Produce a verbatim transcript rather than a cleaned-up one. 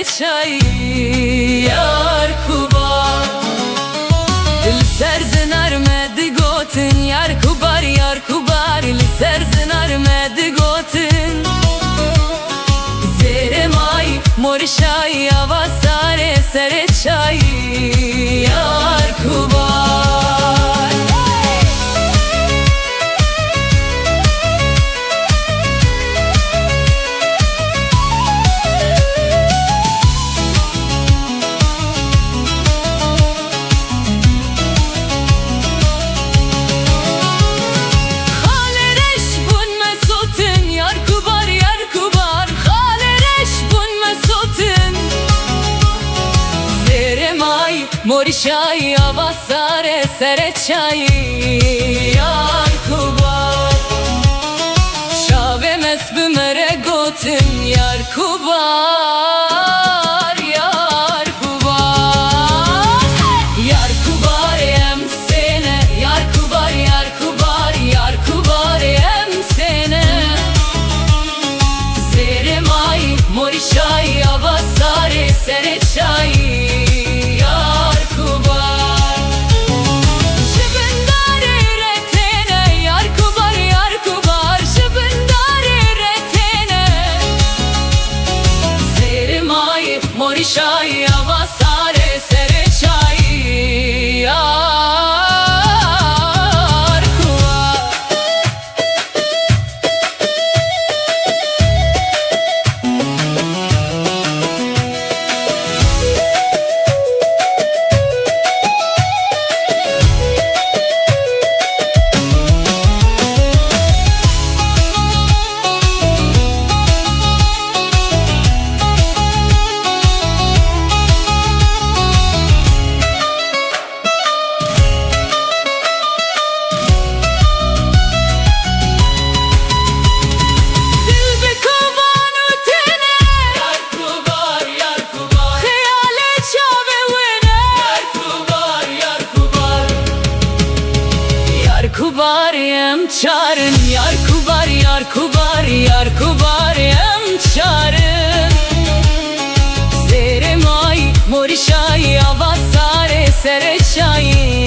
çayî, yar Kubar. Li ser zinar me digotin, yar Kubar, yar Kubar. Li ser zinar me digotin, zêrê may, morî şayî, ava sarê serê çayî, yar Kubar. Xalê reş bûn me sotin, yar Kubar, yar Kubar. Xalê reş bûn me sotin, zêrê may, morî şayî, ava sarê serê çayî, yar Kubar. Çavê mez bi me re gotin, yar Kubar, yar Kubar. Yar Kubar em sêne, yar Kubar, yar Kubar, yar Kubar em sêne. Zêrê may, morî şayî, ava sarê serê çayî, yar Kubar. Ji bin darê re têne, yar Kubar, yar Kubar, ji bin darê re têne. Zêrê may, morî şayî, ava sarê serê çayî, yar Kubar. Dil bi kovan û têne. Yar Kubar, yar Kubar. Xeyalê çavê wêne. Yar Kubar, yar Kubar. Yar Kubar em çar in, yar Kubar, yar Kubar, yar Kubar em çar in. Zêrê may, morî şayî, ava sarê serê çayî.